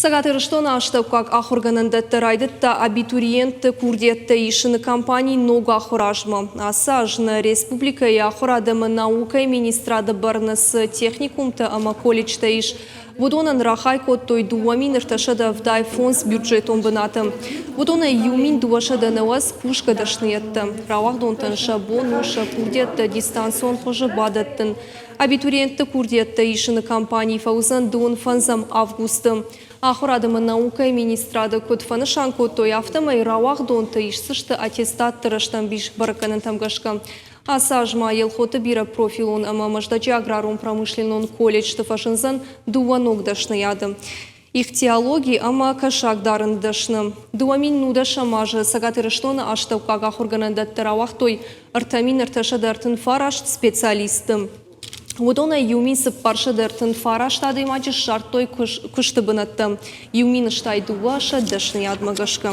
Цӕгат Ирыстоны астӕуккаг ахуыргӕнӕндӕтты райдыдта абитуриентты курдиӕттӕ исыны кампани ног ахуыры азмӕ. Ацы аз нӕ республикӕйы ахуырад ӕмӕ наукӕйы министрады бӕрны цы техникумтӕ ӕмӕ колледжтӕ ис, уыдонӕн рахай кодтой 2375 бюджетон бынаты. Уыдонӕй 1290 кусгӕ дӕсныйӕдтӕ. Рауагъдонтӕн сӕ бон у сӕ курдиӕттӕ дистанцион хуызы бадӕттын. Абитуриентты курдиӕттӕ исыны кампани фӕуыдзӕн дыууын фӕндзӕм августы. Ахуырад ӕмӕ наукӕйы министрады куыд фӕнысан кодтой, афтӕмӕй рауагъдонты исдзысты аттестатты рӕстӕмбис бӕрӕггӕнӕнтӕм гӕсгӕ. Ацы аз ма Елхоты бирӕпрофилон ӕмӕ Мӕздӕджы аграрон-промышленнон колледжты фӕзындзӕн дыууӕ ног дӕсныйады. Ихтиологи ӕмӕ кӕсагдарыны дӕсны. 2019 азы Цӕгат Ирыстоны астӕуккаг ахуыргӕнӕндӕтты рауагътой 3339 специалисты. Уыдонӕй 1439 адӕймаджы ссардтой куысты бынӕттӕ, 1062 сӕ дӕсныйадмӕ гӕсгӕ.